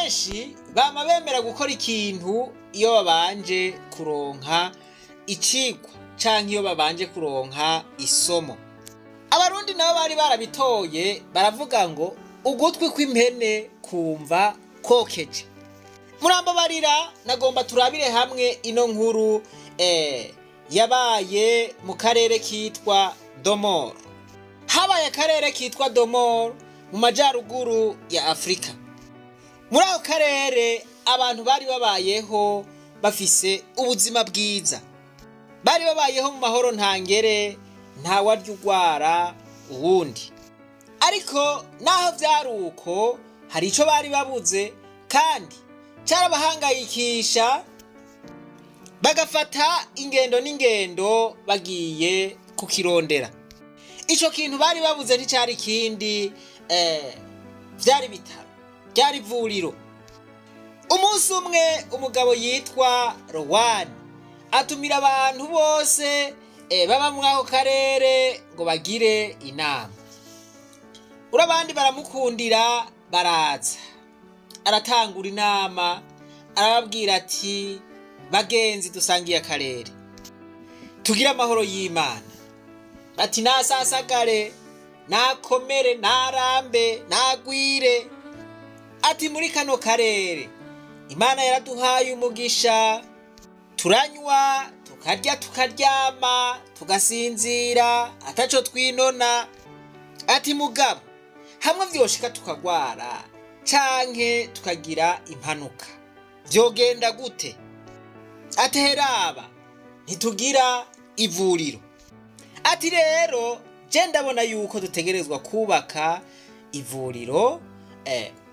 Benshi bama bemera gukora ikintu iyo babanje kuronka icigwa canke iyo babanje kuronka isomo. Abarundi nabo bari barabitoye, baravuga ngo ugutwi kw'impene kumva kokeje. Murambabarira, nagomba turabire hamwe ino nkuru yabaye mu karere kitwa Domoro. Habaye akarere kitwa Domoro mu majaruguru ya Afurika. Muri ako karere abantu bari babayeho bafise ubuzima bwiza, bari babayeho mu mahoro ntangere, ntawarya urwara uwundi. Ariko naho vyari uko, hari ico bari babuze kandi carabahangayikisha, bagafata ingendo n'ingendo bagiye kukirondera. Ico kintu bari babuze nticari ikindi, vyari ibitaro, ryari ivuriro. Umunsi umwe umugabo yitwa Rowani atumira abantu bose baba muri ako karere ngo bagire inama. Urabandi baramukundira, baraza. Aratangura inama, arababwira ati: "Bagenzi dusangiye akarere, tugire amahoro y'Imana." Ati: "Nasasagare, nakomere, narambe, nagwire." Ati: "Muri kano karere Imana yaraduhaye umugisha, turanywa, tukarya, tukaryama, tugasinzira ataco twinona." Ati: "Mugabo hamwe vyoshika tukagwara canke tukagira impanuka, vyogenda gute?" Ati: "Heraba, ntitugira ivuriro." Ati: "Rero je ndabona yuko dutegerezwa kubaka ivuriro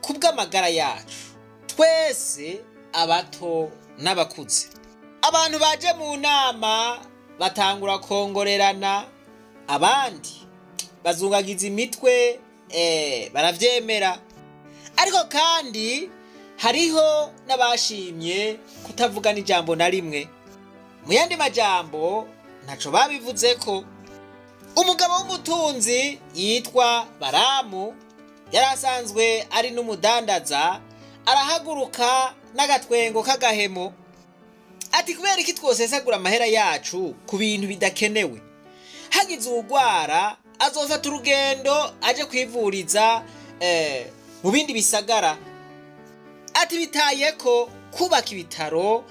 kubw'amagara yacu twese, abato n'abakuze." Abantu baje mu nama batangura kongorerana, abandi bazungagiza imitwe, baravyemera. Ariko kandi hariho n'abashimye kutavuga n'ijambo na rimwe, mu yandi majambo ntaco babivuzeko. Umugabo w'umutunzi yitwa Baramu yari asanzwe ari n'umudandaza, arahaguruka n'agatwengo k'agahemo, ati: "Kubera iki twosesagura amahera yacu ku bintu bidakenewe? Hagize uwugwara azofata urugendo aje kwivuriza mu bindi bisagara." Ati: "Bitaye ko kubaka ibitaro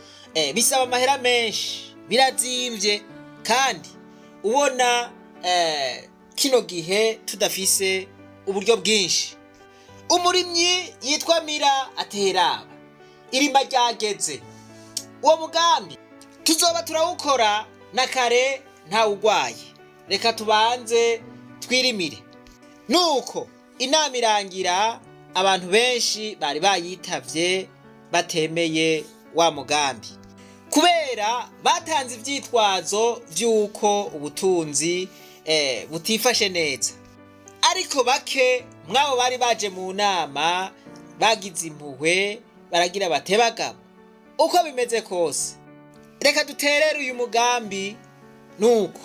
bisaba amahera menshi, birazimvye, kandi ubona kino gihe tudafise uburyo bwinshi." Umurimyi yitwa Mira ateraba irima ryageze, uwo mugambi tuzoba turawukora na kare ntawugwaye, reka tubanze twirimire. Nuko inama irangira, abantu benshi bari bayitavye batemeye wa mugambi kubera batanze ivyitwazo vy'uko ubutunzi butifashe neza. Ariko bake mwabo bari baje mu nama bagize impuhwe, baragira bate: "Bagabo, uko bimeze kose reka duterere uyu mugambi." Nuko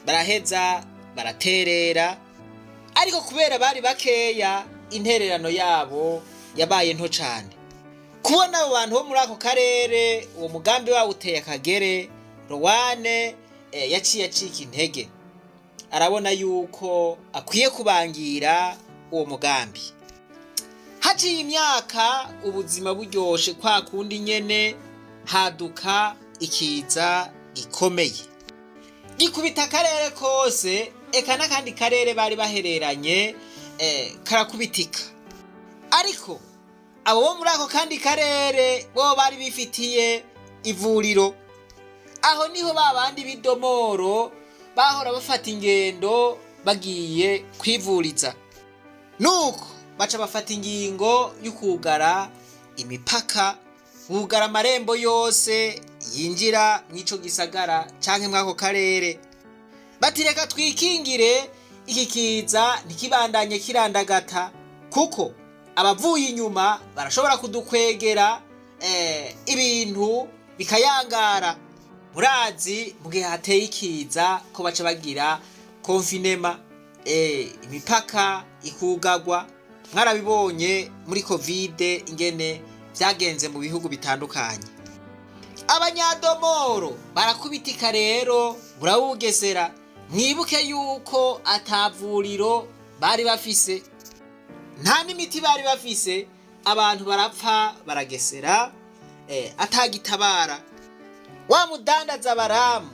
baraheza baraterera, ariko kubera bari bakeya intererano yabo yabaye nto cane. Kubona abo bantu bo muri ako karere uwo mugambi bawuteye akagere, Rowane yaciye acika intege, arabona yuko akwiye kubangira uwo mugambi. Haciye imyaka, ubuzima buryoshe kwa kundi nyene, haduka ikiza gikomeye gikubita akarere kose, eka n'akandi karere bari bahereranye karakubitika. Ariko abo bo muri ako kandi karere bo bari bifitiye ivuriro. Aho niho ba bandi b'idomoro bahora bafata ingendo bagiye kwivuriza. Nuko baca bafata ingingo y'ukugara imipaka, bugara amarembo yose yinjira mw'ico gisagara canke mw'ako karere, bati: "Reka twikingire iki kiza ntikibandanye kirandagata, kuko abavuye inyuma barashobora kudukwegera ibintu bikayangara." Murazi mu gihe hateye ikiza ko baca bagira confinement, imipaka ikugagwa. Mwarabibonye muri kovide ingene byagenze mu bihugu bitandukanye. Abanyadomoro barakubitika rero burawugesera. Mwibuke yuko atavuriro bari bafise, nta n'imiti bari bafise. Abantu barapfa baragesera atagitabara. Wa mudandaza Baramu,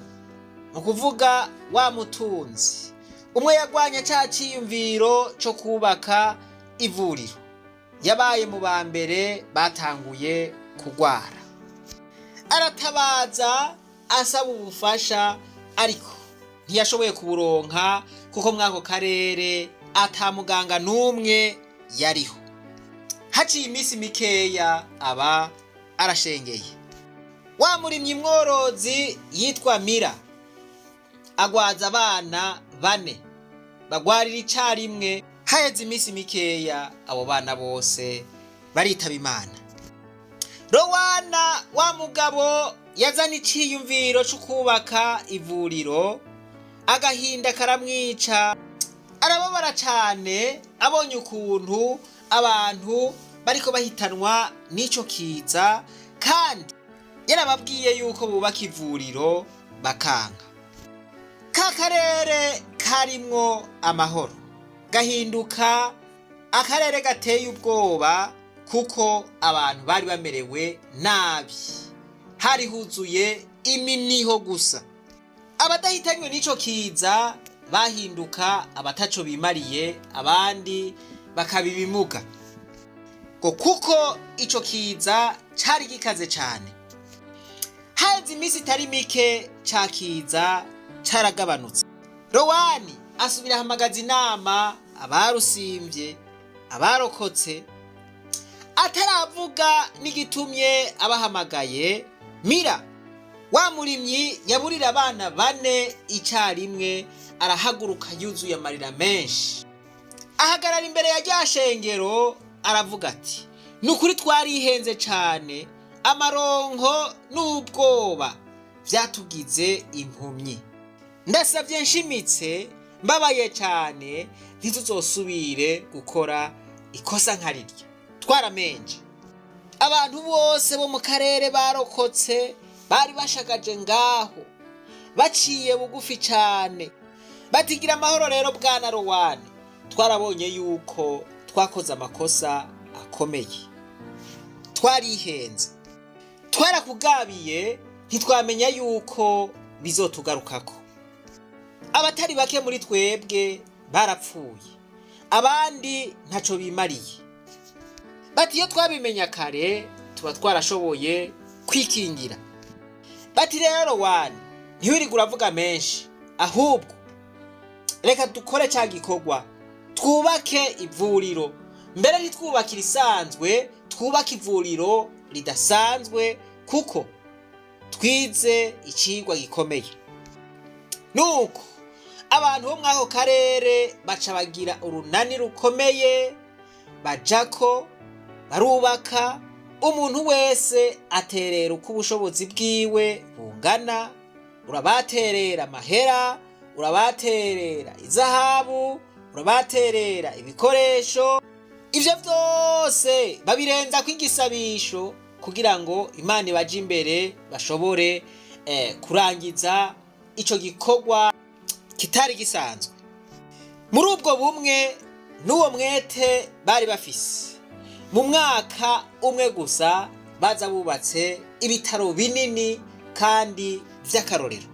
mu kuvuga wa mutunzi umwe yagwanya ca ciyumviro co kubaka ivuriro, yabaye mu ba mbere batanguye kugwara. Aratabaza asaba ubufasha, ariko ntiyashoboye kuburonka kuko mw'ako karere ata muganga n'umwe yariho. Haciye iminsi mikeya aba arashengeye. Wa murimyi mworozi yitwa Mira agwaza abana bane, bagwarira icarimwe. Haheze iminsi mikeya abo bana bose baritaba Imana. Rowana, wa mugabo yazana iciyumviro co kubaka ivuriro, agahinda karamwica, arababara cane abonye ukuntu abantu bariko bahitanwa n'ico kiza, kandi yarababwiye yuko bubaka ivuriro bakanga. Ka karere karimwo amahoro gahinduka akarere gateye ubwoba, kuko abantu bari bamerewe nabi, hari huzuye iminiho gusa. Abadahitanywe n'ico kiza bahinduka abataco bimariye, abandi bakaba ibimuga, ngo kuko ico kiza cari gikaze cane. Haheze iminsi itari mike ca kiza caragabanutse. Rowani asubira ahamagaza inama abarusimvye, abarokotse. Ataravuga n'igitumye abahamagaye, Mira, wa murimyi yaburira abana bane icarimwe, arahaguruka yuzuye amarira menshi, ahagarara imbere ya rya shengero, aravuga ati: "Ni ukuri twarihenze cane, amaronko n'ubwoba vyatugize impumyi. Ndasavye nshimitse, mbabaye cane, ntituzosubire gukora ikosa nka rirya, twaramenje." Abantu bose bo mu karere barokotse bari bashagaje ngaho, baciye bugufi cane, batigira amahoro rero bwana Rowani, twarabonye yuko twakoze amakosa akomeye, twarihenze, twarakugabiye, ntitwamenya yuko bizotugarukako. Abatari bake muri twebwe barapfuye, abandi ntaco bimariye. Bati iyo twabimenya kare tuba twarashoboye kwikingira. Bati rero wani, ntiwirirwe uravuga menshi, ahubwo reka dukore ca gikorwa, twubake ivuriro. Mbere ntitwubake irisanzwe, twubake ivuriro ridasanzwe, kuko twize icigwa gikomeye. Nuko abantu bo mw'ako karere baca bagira urunani rukomeye, bajako barubaka. Umuntu wese aterera uko ubushobozi bwiwe bungana. Urabaterera amahera, urabaterera izahabu, urabaterera ibikoresho. Ivyo vyose babirenza kw'igisabisho kugira ngo Imana ibaje imbere, bashobore kurangiza ico gikorwa kitari gisanzwe. Muri ubwo bumwe n'uwo mwete bari bafise, mu mwaka umwe gusa baza bubatse ibitaro binini kandi vy'akarorero.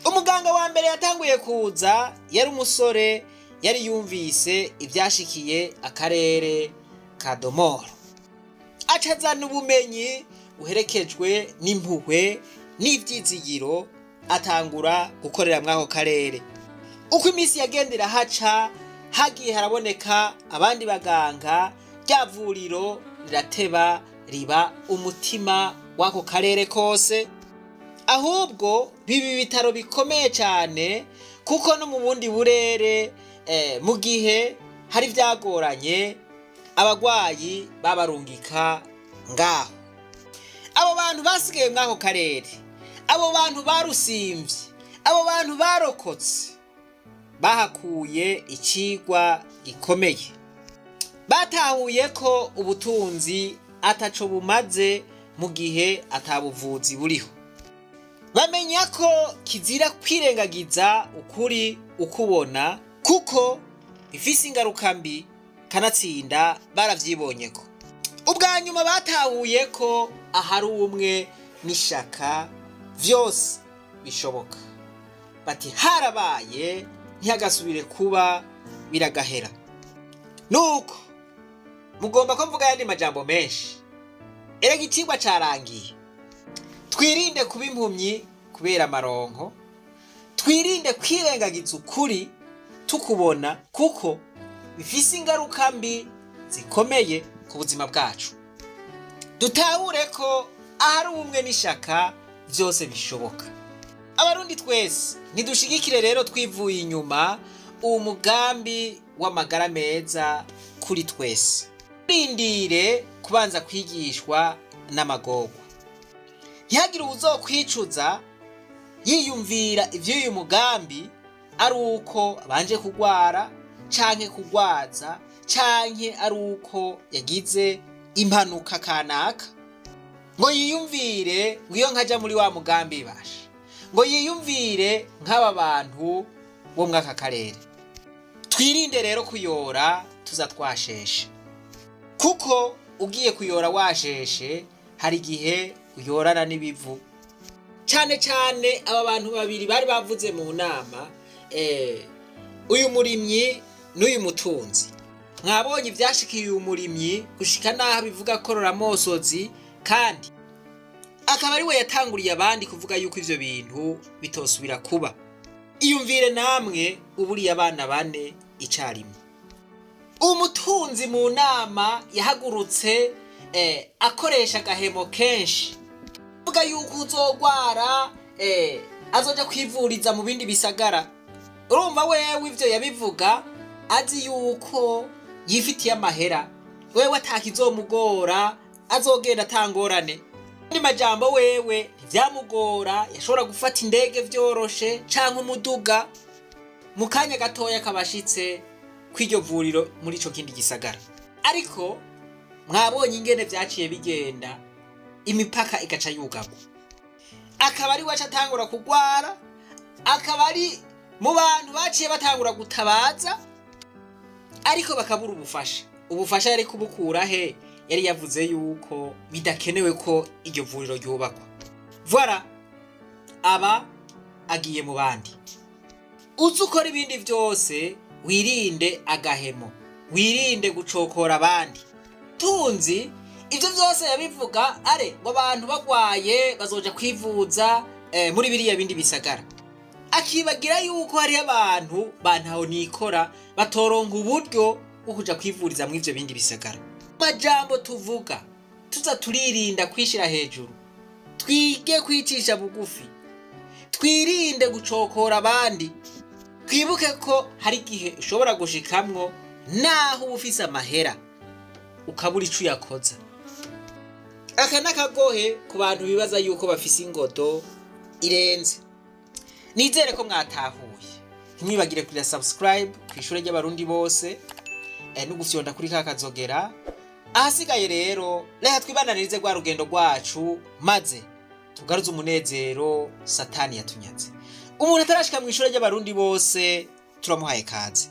Umuganga wa mbere yatanguye kuza yari umusore yari yumvise ivyashikiye akarere ka Domoro, acazana ubumenyi buherekejwe n'impuhwe n'ivyizigiro, atangura gukorera mw'ako karere. Uko iminsi yagenda irahaca, hagiye haraboneka abandi baganga, rya vuriro rirateba riba umutima w'ako karere kose. Ahubwo biba ibitaro bikomeye cyane, kuko no mu bundi burere mu gihe hari ibyagoranye abagwayi babarungika ngaho. Abo bantu basigaye mw'ako karere, abo bantu barusimvye, abo bantu barokotse, bahakuye icigwa gikomeye. Batahuye ko ubutunzi ataco bumaze mu gihe atabuvuzi buriho. Bamenya ko kizira kwirengagiza ukuri ukubona kuko bifise ingaruka mbi, kanatsinda baravyibonyeko. Ubwa nyuma batahuye ko ahari ubumwe n'ishaka vyose bishoboka. Bati harabaye ntihagasubire kuba, biragahera. Nuko mugomba ko mvuga ayandi majambo menshi. Erega icigwa carangiye. Twirinde kuba impumyi kubera amaronko, twirinde kwirengagiza ukuri tukubona kuko bifise ingaruka mbi zikomeye ku buzima bwacu. Dutahure ko ahari ubumwe n'ishaka vyose bishoboka. Abarundi twese ntidushigikire rero twivuye inyuma uwo mugambi w'amagara meza kuri twese. Turindire kubanza kwigishwa n'amagorwa. Ntihagire uwuzokwicuza yiyumvira ivy'uyu mugambi ari uko abanje kugwara canke kugwaza canke ari uko yagize impanuka kanaka, ngo yiyumvire ngo iyo nkaja muri wa mugambi basha, ngo yiyumvire nk'aba bantu bo mw'aka karere. Twirinde rero kuyora tuza twasheshe, kuko ugiye kuyora washeshe hari igihe uyorana n'ibivu. Cane cane aba bantu babiri bari bavuze mu nama, uyu murimyi n'uyu mutunzi. Mwabonye ivyashikiye uyu murimyi gushika n'aho bivuga kororamosozi, kandi akaba ari we yatanguriye abandi kuvuga yuko ivyo bintu bitosubira kuba. Iyumvire namwe uburiye abana bane icarimwe. Umutunzi mu nama yahagurutse akoresha agahemo kenshi, avuga yuko uzogwara azoja kwivuriza mu bindi bisagara. Urumva wewe ivyo yabivuga azi yuko yifitiye amahera, wewe atakizomugora, azogenda atangorane. Andi majambo wewe ntivyamugora, yashobora gufata indege vyoroshe canke umuduga, mu kanya gatoya akaba ashitse kw'iryo vuriro muri ico kindi gisagara. Ariko mwabonye ingene vyaciye bigenda, imipaka igaca yugarwa, akaba ari we aca atangura kugwara, akaba ari mu bantu baciye batangura gutabaza, ariko bakabura ubufasha. Ubufasha yari kubukura he? Yari yavuze yuko bidakenewe ko iryo vuriro ryubakwa. Voilà, aba agiye mu bandi. Uzi ukora ibindi vyose, wirinde agahemo, wirinde gucokora abandi. Tunzi ivyo vyose yabivuga are ngo abantu bagwaye bazoja kwivuza muri biriya bindi bisagara, akibagira yuko hariho abantu bantaho nikora batoronka uburyo bwo kuja kwivuriza muri ivyo bindi bisagara. Majambo tuvuga tuza turirinda kwishira hejuru, twige kwicisha bugufi, twirinde gucokora abandi. Twibuke ko hari igihe ushobora gushikamwo naho uba ufise amahera ukabura ico uyakoza. Aka n'akagohe ku bantu bibaza yuko bafise ingodo irenze. Nizere ko mwatahuye. Ntimwibagire kugira subscribe ku ishure ry'Abarundi bose no gufyonda kuri ka kazogera. Ahasigaye rero reka twibananirize rwa rugendo rwacu, maze tugaruze umunezero Satani yatunyaze. Umuntu atarashika mu ishure ry'Abarundi bose turamuhaye kaze.